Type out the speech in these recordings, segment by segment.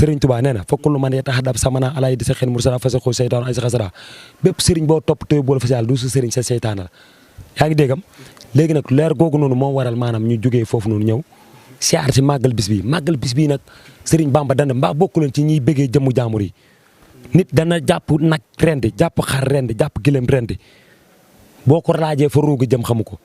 Sëriñ Tuubaa nee na fa kullu man yatahaddab samana alay di sa xel mursala fa sa xoo seytaan ay sa xasara bépp sëriñ boo topp tey boole fa si yàlla du sa sëriñ sa seytaan la yaa ngi déggam léegi nag leer googu noonu moo waral maanaam ñu jógee foofu noonu ñëw siyaar si màggal bis bii nag Sëriñ Bamba dana mbaa bokku leen ci ñiy bëggee jëmmu jaamur yi nit dana jàpp nag rendi jàpp xar rendi jàpp gëlëm rendi boo ko laajee fa ruugi jëm xamu ko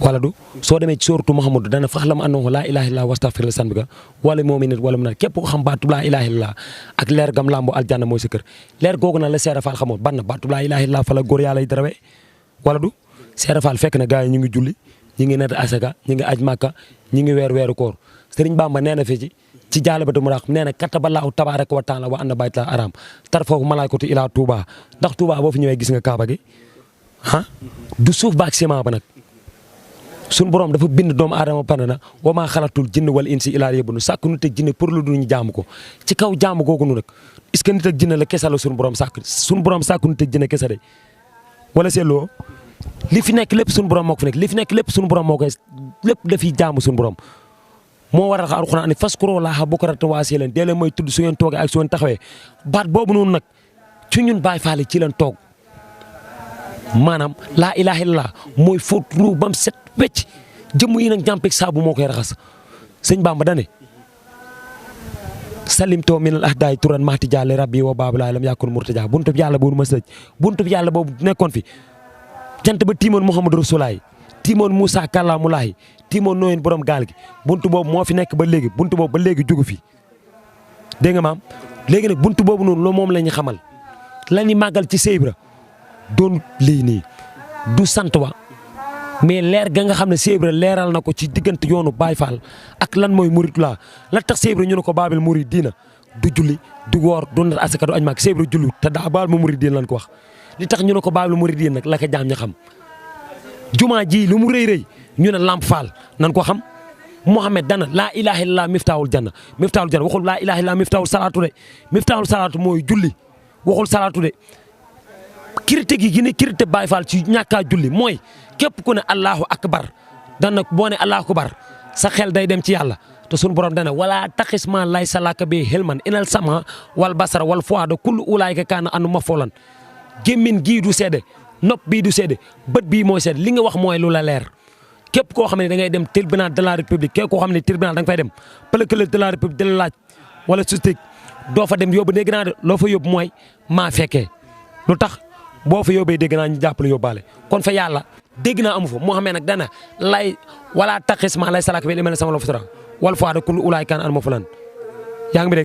wala du soo demee ci sooratu Muhammad dana faxlam annahu laa ilaaha illallaa wastaghfir li zanbika wala mu'min wala mu képp ko xam baatu laa ilaaha illallaa ak leer gam lambo aljanna mooy sa kër leer googu nag la Seera Faal xamoon ban baatu laa ilaaha illallaa fa la góor yàlla yi darawe wala du Seera Faal fekk na gars yi ñu ngi julli ñi ngi net asaka ñi ngi aj màkka ñi ngi weeru koor Sëriñ Bamba nee na fi ci jaalibatu maraax nee na kataballaahu tabaaraka wa taala wa anna baytal haram tarfahu malaykatu ilaa Touba ndax Touba boo fi ñëwee gis nga Kaaba gi du suuf baak ciment ba nag suñu borom dafa bind doomu aadama pana na wa maa xalatul jinne wal insi ilaa liya'buduun sàkk nit ak jinne pour lu dul ñu jaamu ko ci kaw jaamu googu nu nag est-ce que nit ak jinne la kese la suñu borom sàkk nit ak jinne kese de wala seetloo li fi nekk lépp suñu borom moo ko fi nekk li fi nekk lépp suñu borom moo koy lépp dafiy jaamu suñu borom moo waral alxuraan ni faskurullaaha bukratan wa asiilan dee leen mooy tudd su ngeen toogee ak su ngeen taxawee baat boobu noonu nag ci ñun Baay Faal ci leen toog maanaam laa ilaaha illallaah mooy fóot ruu bam set wecc jëmm yi nag jàmpeeg saabu moo koy raxas sëñ Bamba dane salimtoo minal ahdaay turan mahti jaale rabbi wa baabulaay lam yakun murtaja buntu bi yàlla boobu ma sëj buntu bi yàlla boobu nekkoon fi jant ba tiimoon Muhammadu Rasulaay tiimoon Moussa Kàllaamulaahi tiimoon nooyeen borom gaal gi buntu boobu moo fi nekk ba léegi buntu boobu ba léegi jugu fi dégg nga maam léegi nag buntu boobu noonu loo moom la ñu xamal la ñu màggal ci Seybra doon lii nii du sant wa mais leer ga nga xam ne Seybra leeral na ko ci diggante yoonu Baay Faal ak lan mooy murit la tax Seybra ñu ne ko Baabul Muridiina du julli du woor du nat asaka du aj maak Seybra julli te daa Baabul Muridiina lan ko wax li tax ñu ne ko Baabul Muridiina nag la ko jaam ña xam jumaa ji lu mu rëy rëy ñu ne Lamp Fall nan ko xam Muhammad dana laa ilaaha illallaah miftaahul janna waxul laa ilaaha illallaah miftaahul salaatu de miftaahul salaatu mooy julli waxul salaatu de kirite gi gi ne kirite Baay Faal ci ñàkkaa julli mooy képp ku ne allahu akbar dana boo ne allahu akbar sa xel day dem ci yàlla te sunu borom dana wala taxis ma laysa laka bi hilman inal sama wal basara wal fuada kullu ulaayka kaana anu mafoolan gémmin gii du seede nopp bii du seede bët bii mooy seede li nga wax mooy lu la leer képp koo xam ne da ngay dem tribunal de la république képp koo xam ne tribunal da nga fay dem procureur de la république de la laaj wala sustig doo fa dem yóbbu dégg naa de loo fa yóbbu mooy maa fekkee lu tax boo fa yóbbee dégg naa ñu jàppale yóbbaale kon fa yàlla dégg naa amu fa moo xamee nag dana lay wala taxis ma lay salak bi li mel ne sama la fa wal faada kullu ulaay kaan an ma fulan yaa ngi